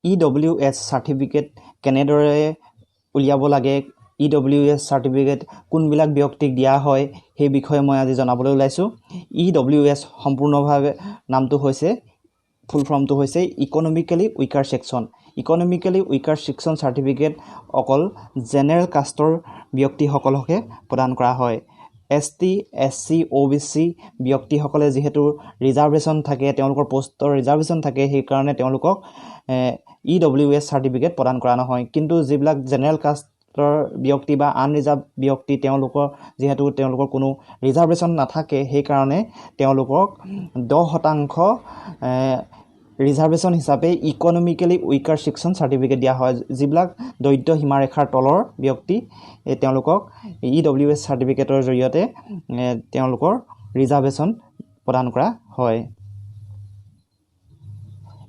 EWS certificate কেনেদৰে উলিয়াব লাগে, EWS certificate কোনবিলাক ব্যক্তিক দিয়া হয়, সেই বিষয়ে মই আজি জনাবলৈ ওলাইছোঁ। EWS সম্পূৰ্ণভাৱে নামটো হৈছে, ফুল ফৰ্মটো হৈছে economically weaker section. Economically weaker section certificate অকল জেনেৰেল কাষ্টৰ ব্যক্তিসকলকহে প্ৰদান কৰা হয়। ST, SC, OBC ব্যক্তিসকলে যিহেতু ৰিজাৰ্ভেশ্যন থাকে, তেওঁলোকৰ পষ্টৰ ৰিজাৰ্ভেশ্যন থাকে, সেইকাৰণে তেওঁলোকক EWS certificate প্ৰদান কৰা নহয়। কিন্তু যিবিলাক জেনেৰেল কাষ্টৰ ব্যক্তি বা আনৰিজাৰ্ভ ব্যক্তি, তেওঁলোকৰ যিহেতু তেওঁলোকৰ কোনো ৰিজাৰ্ভেশ্যন নাথাকে, সেইকাৰণে তেওঁলোকক 10% ৰিজাৰ্ভেশ্যন হিচাপে ইকনমিকেলি উইকাৰ ছেকশ্যন চাৰ্টিফিকেট দিয়া হয়। যিবিলাক দৰিদ্ৰ সীমাৰেখাৰ তলৰ ব্যক্তি, তেওঁলোকক EWS চাৰ্টিফিকেটৰ জৰিয়তে তেওঁলোকৰ ৰিজাৰ্ভেশ্যন প্ৰদান কৰা হয়।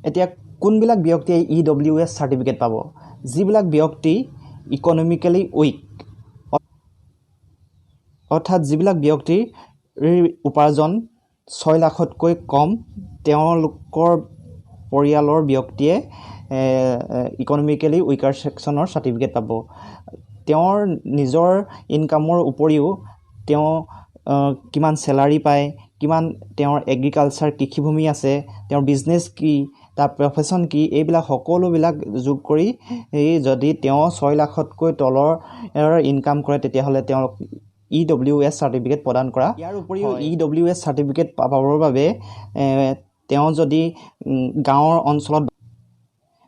এতিয়া কোনবিলাক ব্যক্তিয়ে EWS certificate পাব? যিবিলাক ব্যক্তি ইকনমিকেলি উইক, অৰ্থাৎ যিবিলাক ব্যক্তিৰ উপাৰ্জন 6 লাখতকৈ কম, তেওঁলোকৰ পৰিয়ালৰ ব্যক্তিয়ে ইকনমিকেলি উইকাৰ ছেকশ্যনৰ চাৰ্টিফিকেট পাব। তেওঁৰ নিজৰ ইনকামৰ উপৰিও তেওঁ কিমান চেলাৰী পায়, কিমান তেওঁৰ এগ্ৰিকালচাৰ কৃষিভূমি আছে, তেওঁৰ বিজনেছ কি, তাৰ প্ৰফেশ্যন কি, এইবিলাক সকলোবিলাক যোগ কৰি যদি তেওঁ 6 লাখতকৈ তলৰ ইনকাম কৰে, তেতিয়াহ'লে তেওঁক EWS certificate প্ৰদান কৰা। ইয়াৰ উপৰিও EWS certificate পাবৰ বাবে তেওঁ যদি গাঁৱৰ অঞ্চলত,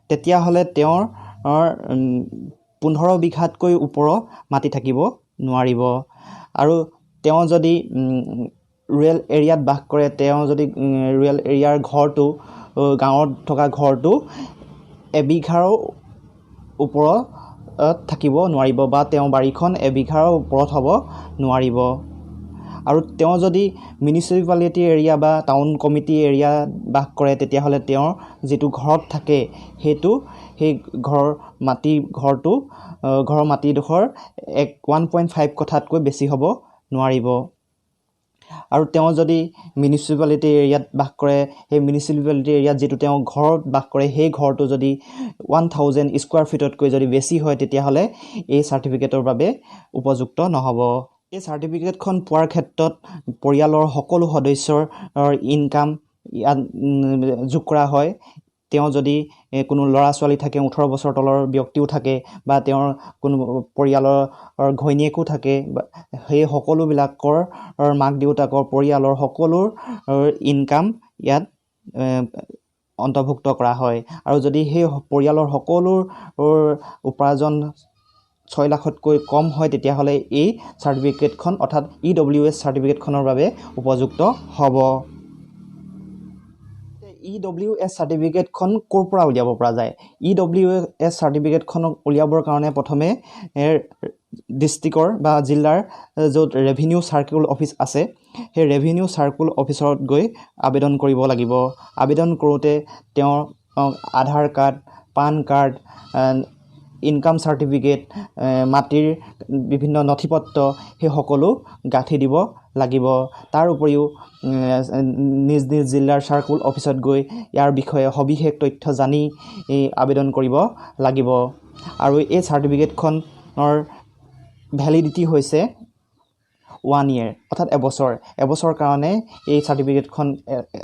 তেতিয়াহ'লে তেওঁৰ 15 বিঘাতকৈ ওপৰৰ মাটি থাকিব নোৱাৰিব। আৰু তেওঁ যদি ৰুৰেল এৰিয়াত বাস কৰে, তেওঁ যদি ৰুৰেল এৰিয়াৰ ঘৰটো, গাঁৱত থকা ঘৰটো এবিঘাৰো ওপৰত থাকিব নোৱাৰিব বা তেওঁ বাৰীখন এবিঘাৰ ওপৰত হ'ব নোৱাৰিব। আৰু তেওঁ যদি মিউনিচিপালিটি এৰিয়া বা টাউন কমিটি এৰিয়াত বাস কৰে, তেতিয়াহ'লে তেওঁৰ যিটো ঘৰত থাকে, সেইটো সেই ঘৰৰ মাটি ঘৰটো ঘৰৰ মাটিডোখৰ 1.5 কঠাতকৈ বেছি হ'ব নোৱাৰিব। আৰু তেওঁ যদি মিউনিচিপালিটি এৰিয়াত বাস কৰে, সেই মিউনিচিপালিটি এৰিয়াত যিটো তেওঁ ঘৰত বাস কৰে, সেই ঘৰটো যদি 1000 স্কুৱাৰ ফিটতকৈ যদি বেছি হয়, তেতিয়াহ'লে এই চাৰ্টিফিকেটৰ বাবে উপযুক্ত নহ'ব। এই চাৰ্টিফিকেটখন পোৱাৰ ক্ষেত্ৰত পৰিয়ালৰ সকলো সদস্যৰ ইনকাম ইয়াত যোগ কৰা হয়। তেওঁ যদি কোনো ল'ৰা ছোৱালী থাকে, 18 বছৰ তলৰ ব্যক্তিও থাকে বা তেওঁৰ কোনো পৰিয়ালৰ ঘৈণীয়েকো থাকে, সেই সকলোবিলাকৰ মাক দেউতাকৰ পৰিয়ালৰ সকলোৰ ইনকাম ইয়াত অন্তৰ্ভুক্ত কৰা হয়। আৰু যদি সেই পৰিয়ালৰ সকলোৰ উপাৰ্জন 6 লাখতকৈ কম হয়, তেতিয়াহ'লে এই চাৰ্টিফিকেটখন অৰ্থাৎ EWS চাৰ্টিফিকেটখনৰ বাবে উপযুক্ত হ'ব। EWS চাৰ্টিফিকেটখন ক'ৰ পৰা উলিয়াব পৰা যায়? EWS চাৰ্টিফিকেটখনক উলিয়াবৰ কাৰণে প্ৰথমে ডিষ্ট্ৰিক্টৰ বা জিলাৰ য'ত ৰেভিনিউ চাৰ্কুল অফিচ আছে, সেই ৰেভিনিউ চাৰ্কুল অফিচত গৈ আবেদন কৰিব লাগিব। আবেদন কৰোঁতে তেওঁৰ আধাৰ card, PAN card, income certificate, মাটিৰ বিভিন্ন নথি পত্ৰ, সেই সকলো গাঁঠি দিব লাগিব। তাৰ উপৰিও নিজ নিজ জিলাৰ চাৰ্কুল অফিচত গৈ ইয়াৰ বিষয়ে সবিশেষ তথ্য জানি আবেদন কৰিব লাগিব। আৰু এই চাৰ্টিফিকেটখনৰ ভেলিডিটি হৈছে 1 ইয়েৰ, অৰ্থাৎ এবছৰ। এবছৰ কাৰণে এই চাৰ্টিফিকেটখন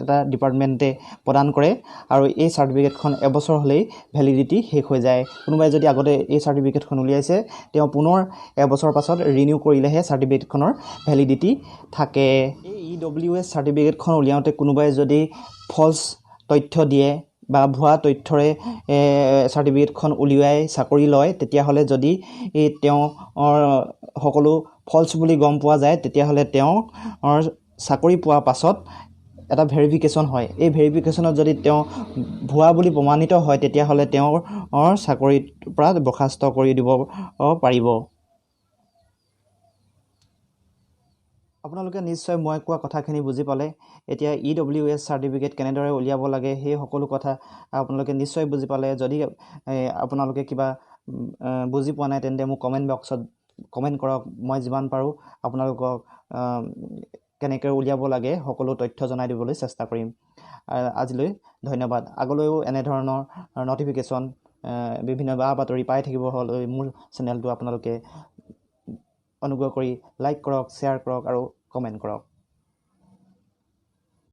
এটা ডিপাৰ্টমেণ্টে প্ৰদান কৰে আৰু এই চাৰ্টিফিকেটখন এবছৰ হ'লেই ভেলিডিটি শেষ হৈ যায়। কোনোবাই যদি আগতে এই চাৰ্টিফিকেটখন উলিয়াইছে, তেওঁ পুনৰ এবছৰ পাছত ৰিনিউ কৰিলেহে চাৰ্টিফিকেটখনৰ ভেলিডিটি থাকে। এই EWS চাৰ্টিফিকেটখন উলিয়াওঁতে কোনোবাই যদি ফল্ছ তথ্য দিয়ে বা ভুৱা তথ্যৰে চাৰ্টিফিকেটখন উলিয়াই চাকৰি লয়, তেতিয়াহ'লে যদি তেওঁৰ সকলো ফল্ছ বুলি গম পোৱা যায়, তেতিয়াহ'লে তেওঁৰ চাকৰি পোৱাৰ পাছত এটা ভেৰিফিকেশ্যন হয়। এই ভেৰিফিকেশ্যনত যদি তেওঁ ভুৱা বুলি প্ৰমাণিত হয়, তেতিয়াহ'লে তেওঁৰ চাকৰিৰ পৰা বৰ্খাস্ত কৰি দিব পাৰিব। আপোনালোকে নিশ্চয় মই কোৱা কথাখিনি বুজি পালে। এতিয়া EWS certificate কেনেদৰে উলিয়াব লাগে, সেই সকলো কথা আপোনালোকে নিশ্চয় বুজি পালে। যদি আপোনালোকে কিবা বুজি পোৱা নাই, তেন্তে মোক কমেণ্ট বক্সত কমেণ্ট কৰক। মই যিমান পাৰোঁ আপোনালোকক কেনেকৈ উলিয়াব লাগে সকলো তথ্য জনাই দিবলৈ চেষ্টা কৰিম। আজিলৈ ধন্যবাদ। আগলৈও এনেধৰণৰ ন'টিফিকেশ্যন, বিভিন্ন বা বাতৰি পাই থাকিব হ'লে মোৰ চেনেলটো আপোনালোকে অনুগ্ৰহ কৰি লাইক কৰক, শ্বেয়াৰ কৰক আৰু কমেণ্ট কৰক।